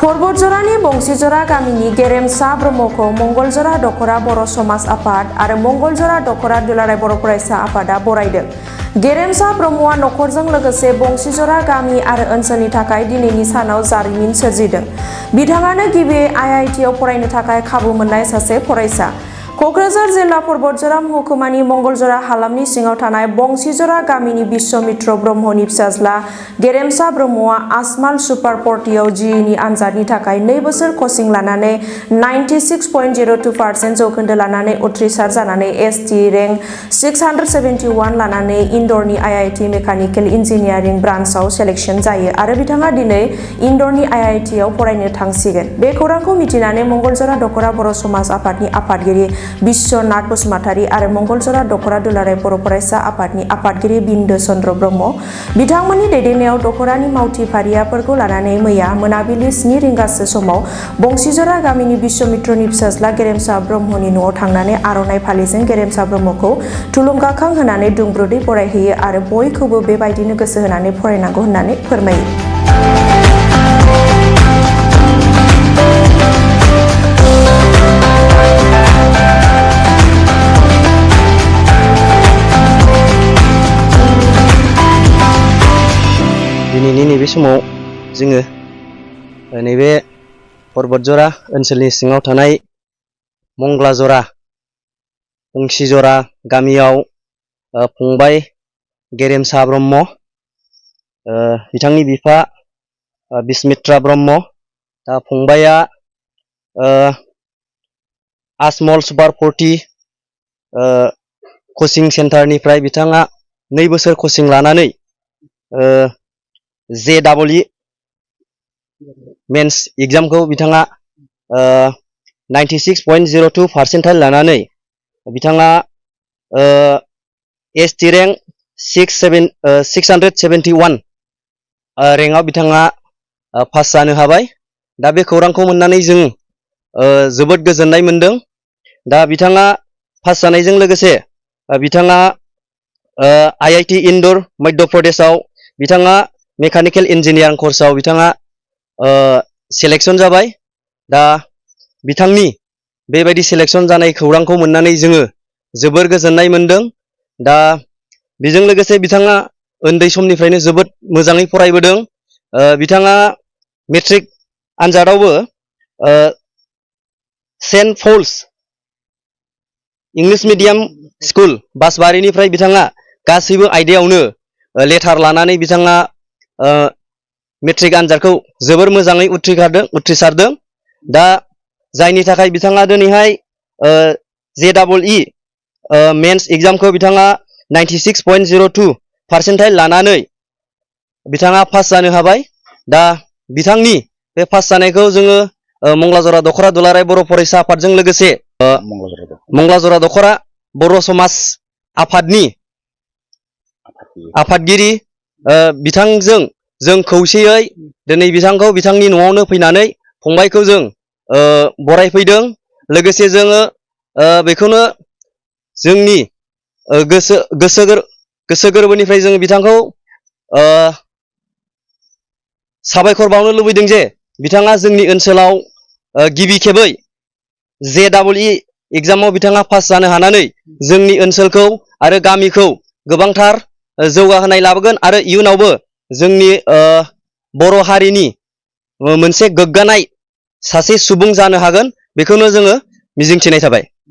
बतझरनि बंसीजरा गामिनि गेरेमसा ब्रह्मखौ मंगलजरा दख'रा बर' समाज आफाद आरो मंगलजरा दख'रा दुलाराय बर' फरायसा आफादा बरायदों। गेरेमसा ब्रह्मआ नखरजों लोगोसे बंसीजरा गामि आरो ओनसोलनि थाखाय दिनैनि सानाव जारिमिन सोरजिदों। बिथाङानो गिबि आईआईटीआव फरायनो थाखाय खाबु मोननाय सासे फरायसा। क'क्राझार जिल्ला बर'फर महकुमानि मंगलजरा हालामनि सिङाव थानाय बंसीजरा गामिनि बिश्वमित्र ब्रह्मनि फिसाज्ला गेरेमसा ब्रह्मआ आसमाल सुपार 40आव जीईनि आनजादनि थाखाय 2 बोसोर कचिं लानानै 96.02% जौखोन्दो लानानै उथ्रिसार जानानै एसटी रेंक 671 लानानै इन्दरनि आईआईटी मेकानिकेल इन्जिनियारिं ब्रान्चआव सेलेक्शन जायो आरो बिथाङा दिनै इन्दरनि आईआईटीआव फरायनो थांसिगोन। बे खौरांखौ मिथिनानै मंगलजरा दख'रा बर' समाज आफादनि आफादगिरि बिश्वनाथ बसुमतारी आरो मंगलजरा दख'रा दुलाराय बर' फरायसा आफादनि आफादगिरि बिन्दु चन्द्र ब्रह्म बिथांमोननि दैदेननायाव दख'रानि मावथि फारियाफोरखौ लानानै मैया मोनाबिलि 7 रिंगासो समाव बंसीजरा गामिनि बिश्वमित्रनि फिसाज्ला गेरेमसा ब्रह्मनि न'आव थांनानै आर'नाइ फालिजों गेरेमसा ब्रह्मखौ थुलुंगाखां होनानै दुंब्रुदै बरायहैयो आरो बयखौबो बेबायदिनो गोसो होनानै फरायनांगौ होननानै फोरमायो। दिनैनि नैबे समाव जोङो नैबे बतझर ओनसोलनि सिङाव थानाय मंगलाजरा बंसीजरा गामियाव फंबाय गेरेमसा ब्रह्म बिथांनि बिफा बिस्मित्रा ब्रह्म दा फंबाया आसमल सुपार 40 कचिं सेन्टारनिफ्राय बिथाङा 2 बोसोर कचिं लानानै JEE मेन्स एग्जामखौ बिथाङा 96.02% लानानै बिथाङा एसटी रेंक 671 रेंकआव बिथाङा पास जानो हाबाय। दा बे खौरांखौ मोननानै जों जोबोद गोजोननाय मोनदों। दा बिथाङा पास जानायजों लोगोसे बिथाङा आईआईटी इन्दर मध्य प्रदेशआव बिथाङा मेकानिकेल इन्जिनियारिं कर्सआव बिथाङा सेलेक्शन जाबाय। दा बिथांनि बेबायदि सेलेक्शन जानाय खौरांखौ मोननानै जोङो जोबोर गोजोननाय मोनदों। दा बेजों लोगोसे बिथाङा उन्दै समनिफ्रायनो जोबोद मोजाङै फरायबोदों। बिथाङा मेट्रिक आनजादावबो Saint Paul's English medium school बासबारिनिफ्राय बिथाङा गासैबो आयदायावनो लेटार लानानै बिथाङा मेट्रिक आनजादखौ जोबोर मोजाङै उथ्रिसारदों। दा जायनि थाखाय बिथाङा दिनैहाय JEE मेन्स एग्जामखौ बिथाङा 96.02% लानानै बिथाङा पास जानो हाबाय। दा बिथांनि बे पास जानायखौ जोङो मंगलजरा दख'रा दुलाराय बर' फरायसा आफादजों लोगोसे मंगलजरा दख'रा बर' समाज आफादनि आफादगिरि बिथांजों जों खौसेयै दिनै बिथांखौ बिथांनि न'आवनो फैनानै फंबायखौ जों बरायफैदों। लोगोसे जोङो बेखौनो जोंनि गोसो गोरबोनिफ्राय जों बिथांखौ साबायखर बावनो लुबैदों जे बिथाङा जोंनि ओनसोलाव गिबि खेबै JEE एग्जामाव बिथाङा पास जानो हानानै जोंनि ओनसोलखौ आरो गामिखौ गोबांथार जौगाहोनाय लाबोगोन आरो इयुनावबो जोंनि बर' हारिनि मोनसे गोग्गानाय सासे सुबुं जानो हागोन बेखौनो जोङो मिजिंथिनाय थाबाय।